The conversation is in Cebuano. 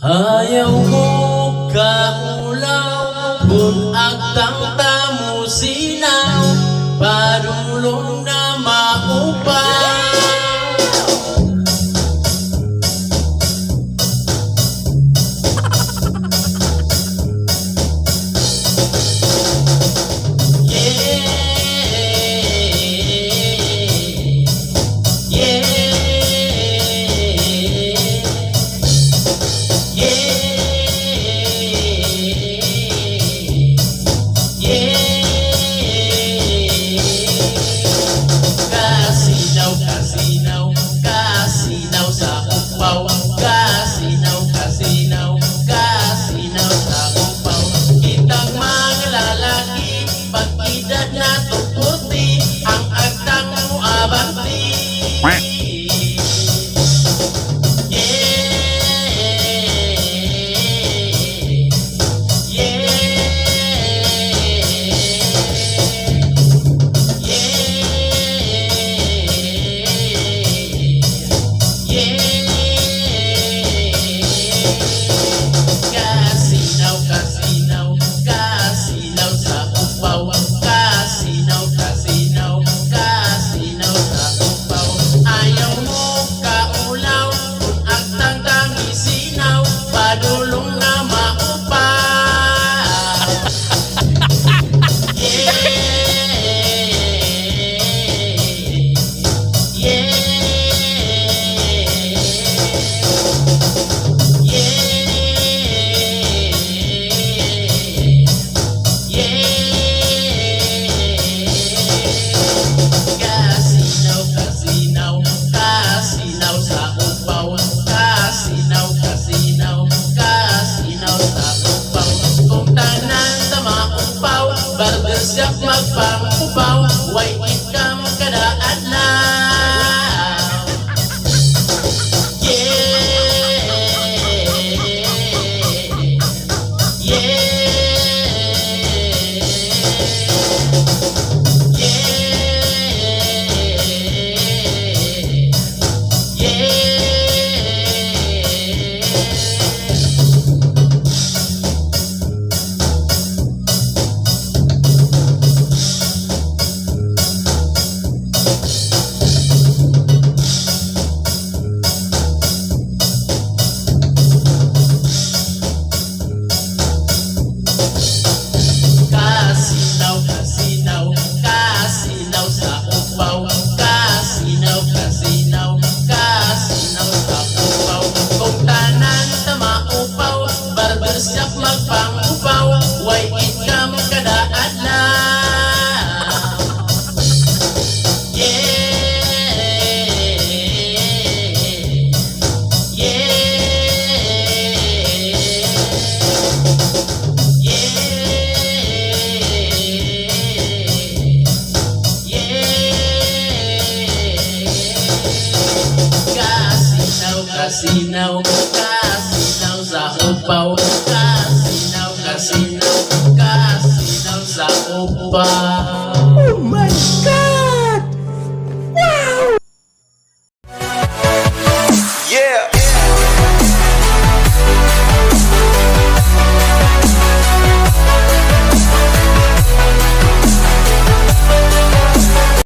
Ayaw mo kaulaw kung agtang tamo sinaw, padulong na maupaw. Yeah. Kasinaw, kasinaw, kasinaw sa upaw. Kasinaw, kasinaw, kasinaw sa upaw. Kitang mga lalaki, pag edad na 40, ang agtang mo abanti. Yeah. Kasinaw, kasinaw, kasinaw sa upaw. Kasinaw, kasinaw, kasinaw sa upaw. Ayaw mo kaulaw, kung agtang dami sinaw, padulong na maupaw. Yeah. Kasinaw, kasinaw, kasinaw sa upaw. Kasinaw, kasinaw, kasinaw sa upaw. Kung tanan sa maupaw, barbershop magpangupaw, way income kada adlaw. Yeah. Kasinaw, kasinaw, kasinaw sa upaw. Kasinaw, kasinaw, kasinaw sa upaw. Kung tanan sa maupaw, barbershop magpangupaw, way income kada adlaw. Yeah. Kasinaw, kasinaw, kasinaw sa upaw. Kasinaw, kasinaw, kasinaw sa upaw.